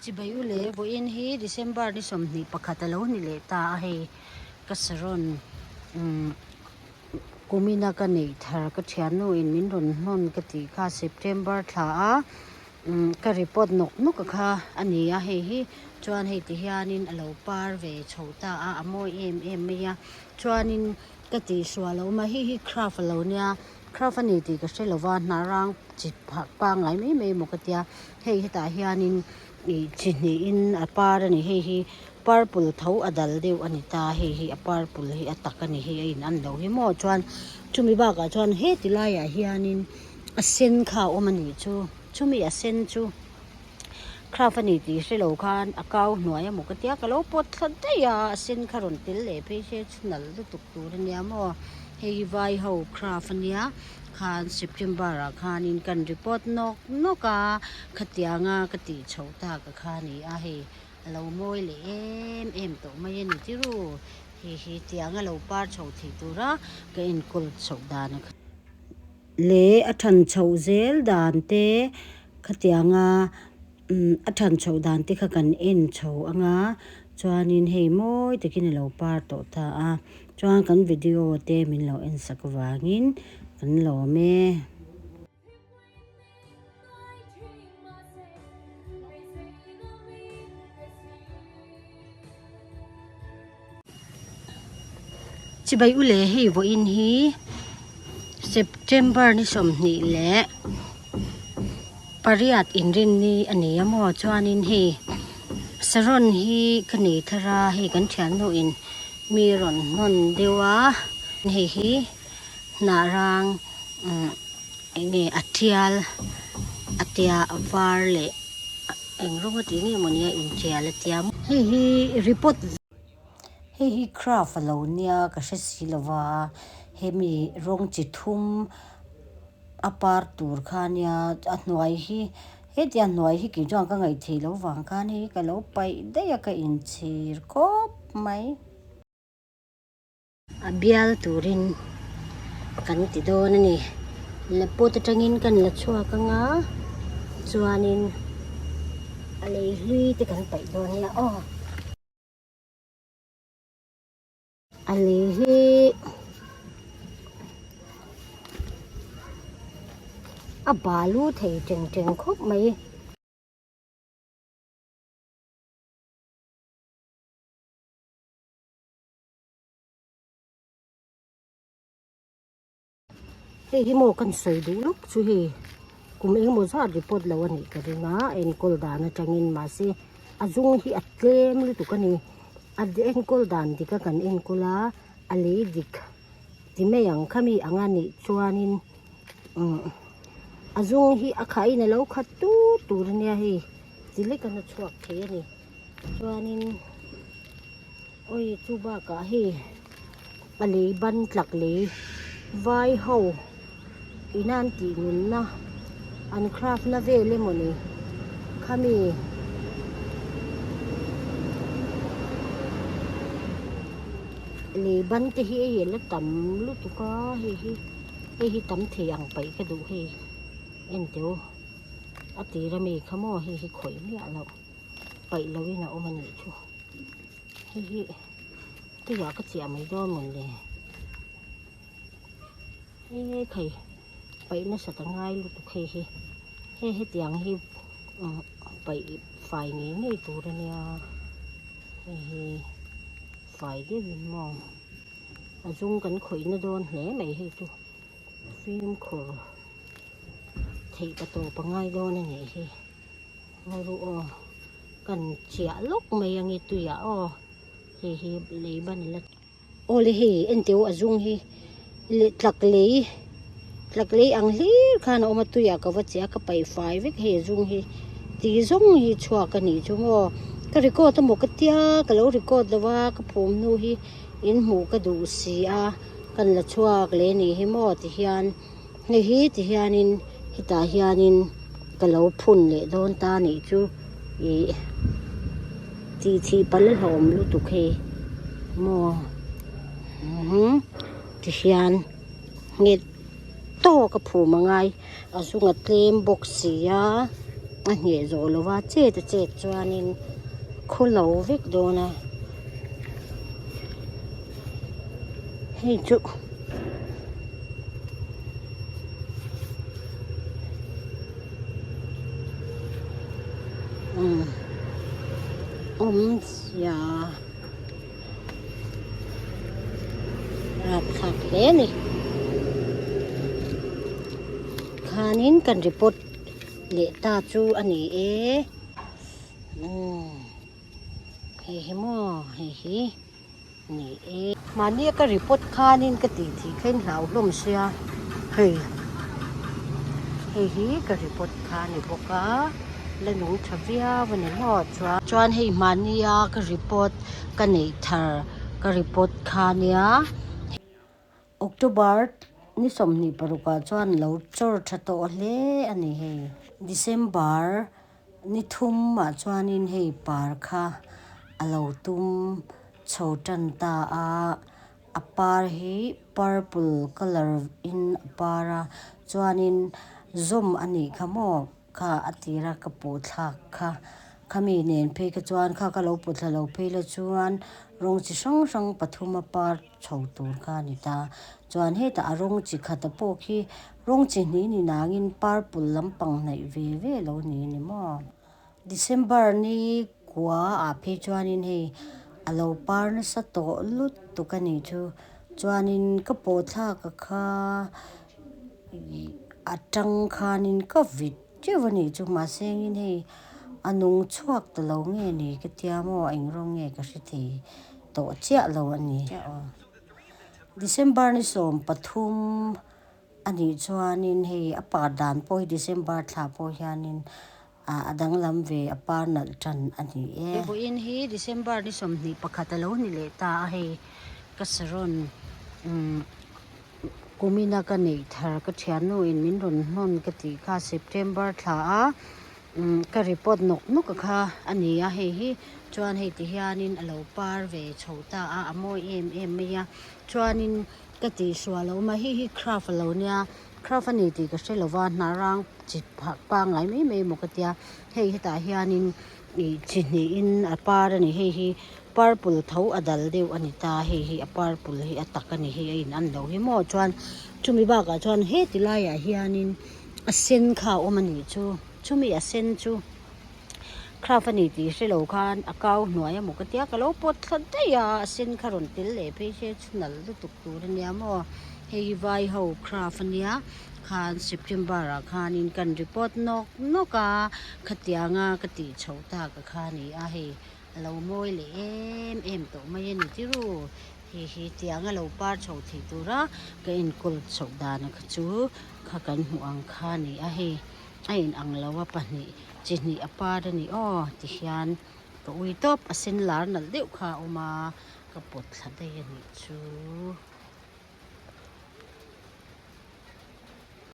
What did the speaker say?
Chibai u le, vawiin hi December ni 21 a lo ni leh ta a hei, ka saron umm kumina ka neih thar ka thiannu in min rawn hnawn ka tih kha September thla a umm ka report nawk nawk a kha a ni a hei hi chuan hei ti hianin a lo par ve chho ta a a mawi em em mai a chuanin ka tihsual a awm a hei hi craft a lo nia. Craft a ni tih ka hre lova hnah rang chi phah pangngai mai mai emaw ka tia hei hetah hianin ih chi hnihin a par a ni hei hi purple tho a dal deuh a ni ta hei hi a purple hi a tak a ni hei a in an lo hi maw chuan chumi bakah chuan heti laiah hianin a sen kha a awm a nih chu chumi a sen chu craft a ni tih hre lo khan a kau hnuai emaw ka tia ka lo pawt thla daih a a sen kha rawn tel leh phei se chu nalh lutuk. Tur a nia maw hei hi vai ho craft a nia khan September ah khanin kan report nawk nawk a khatianga ka tih chhoh tak a kha a ni a hei a lo mawi leh em em tawh mai a ni tiru hei hi tianga lo par chho thei tura ka enkawl chhoh dan a kha leh a than chhoh zel dan te khatianga. Umm a than chhoh dan te kha kan en chho anga chuanin hei mawi takin a lo par tawh ta a chuan kan video te min lo en sak avangin kan lawm e. Chibai u le hei vawiin hi September ni 28 inrinni a ni a maw chuanin hei saron hi ka nei thar a hei kan thiannu in mi rawn hnawn deuh a hei hi hnah rang umm eng nge a tial a tia a var leh eng rawng a tih nge maw nia intial a tia hei hi report Hei hi craft a lo nia ka hre si lo va, hemi rawng chi thum a par tur kha nia a hnuai hi hetia hnuai hi kei chuan ka ngaih theih loh vang khan hei ka lo paih daih a ka inchhir khawp mai. A bial turin kan ti dawn a ni laput atangin kan la chhuak anga chuanin a lei hlui te kan paih dawn nia aw. A lei hi a balu thei teng teng khawp mai. Hei hi maw kan sawi duh lawk chu hei kum engemaw zat report lo a nih ka ring a enkawl dan atangin mahse a zung hi a tlem lutuk a ni a enkawl dan dik a kan enkawl a a lei dik ti mai ang khami ang a nih chuanin umm a zung hi a khahin a lo khat tur tur a nia hei ti lek an a chhuak thei a ni chuanin. Awi chu bakah hei a lei ban tlak lei vai ho ina an tih nunna an craft na vel emaw ni khami lei ban te hi hei a la tam lutuk a hei hi hei hi tam thei ang paih ka duh hei en teh u a tir ami kha maw hei hi khawih miah loh paih loh in a awm a nih chu. Hei hi tuiah ka chiah mai dawn mawn le he thei paih nasa ta ngai lutuk hei hi hei hetiang hi paih fai ngei ngei tur a nia hei hi fai deuhin maw a zum kan khawih na dawn hle mai hei chu fimkhur theih pa tawp a ngai dawn a nih hi. Ngaw aw kan chiah lawk mai ange tuiah aw hei hi lei ban ila aw le hei enteh u a zung hi leh tlak lei tlak lei ang hlir khan a awm a tuiah ka va chiah a ka paih fai vek hei a zung hi ti zawng hi chhuak a nih chu maw ka record emaw ka tia ka lo record lo va ka phum hnu hi in hmuh ka duh si a kan la chhuak leh a nih hi maw ti hian. Hei hi ti hianin hetah hianin ka lo phun leh dawn ta a nih chu ih tih chih palh a hlauhawm lutuk hei maw ti hian nghet tawk a phum a ngai a zung a tlem bawk si a. a hneh zawh lo va chet a chet chuanin khaw lo vek dawn a hei chu umm awmzia rapthlak hle a ni khanin kan report leh ta chu a ni e umm hei hi maw hei hi a ni e mahni a ka report khanin ka tih thih kha in hlau hlawm sia hei hei hi ka report kha a ni bawk a la nung tha viau a ni maw chuan chuan hei mahni a ka report ka neih thar ka report kha nia October ni 26 ah chuan lo chawr tha tawh hle a ni hei. December ni 3 ah chuanin hei par kha a lo tum chho tan ta a, a par hi purple colour in a par a chuanin zawm a nih kha maw. Kha a tira ka pawh thlak kha khami nen phei kha chuan kha ka lo pawh thla lo phei la chuan rawng chi hrang hrang pathum a par chho tur kha a ni ta. Chuan hetah a rawng chi khata pawh khi rawng chi hnih ni nangin purple lampang hnaih ve ve lo ni a ni maw. December ni kua ah phei chuanin hei a lo par nasa tawh lutuk a nih chu. Chuanin ka pawh thlak a kha Ih a tang khanin ka vit teuh a nih chu mahse engin hei a nung chhuak ta lo nge ni ka tia maw eng rawng nge ka hre thei tawh chiah lo a ni. December ni 13 a nih chuanin hei a par dan pawh hi December thla pawh hianin a danglam ve a par nalh tan a ni e. Vawiin hi December ni 21 a lo ni leh ta a hei ka saron umm kumina ka neih thar ka thiannu in min rawn hnawn ka tih kha September thla a umm ka report nawk nawk a kha a ni a hei hi chuan hei ti hianin a lo par ve chho ta a a mawi em em mai a chuanin ka tihsual a awm a hei hi craft a lo nia. Craft a ni tih ka hre lova hnah rang chi phah pangngai mai mai emaw ka tia hei hetah hianin ih chi hnihin a par a ni hei hi purple tho a dal deuh a ni ta hei hi a purple hi a tak a ni hei a in an lo hi maw chuan chumi bakah chuan heti laiah hianin a sen kha a awm a nih chu chumi a sen chu craft a ni tih hre lo khan a kau hnuai emaw ka tia ka lo pawt thla daih a a sen kha rawn tel leh phei se chu nalh lutuk tur a nia maw. Hei hi vai ho craft a nia khan September ah khanin kan report nawk nawk a khatianga ka tih chhoh tak a kha a ni a hei a lo mawi leh em em tawh mai a ni tiru hei hi tianga lo par chho thei tura ka enkawl chhoh dan kha chu kha kan hmuh ang kha a ni a hei a inang lo a pahnih chi hnih a par a ni aw tihian ka ui tawp a sen lar nalh deuh kha a awm a ka pawt thla daih a nih chu.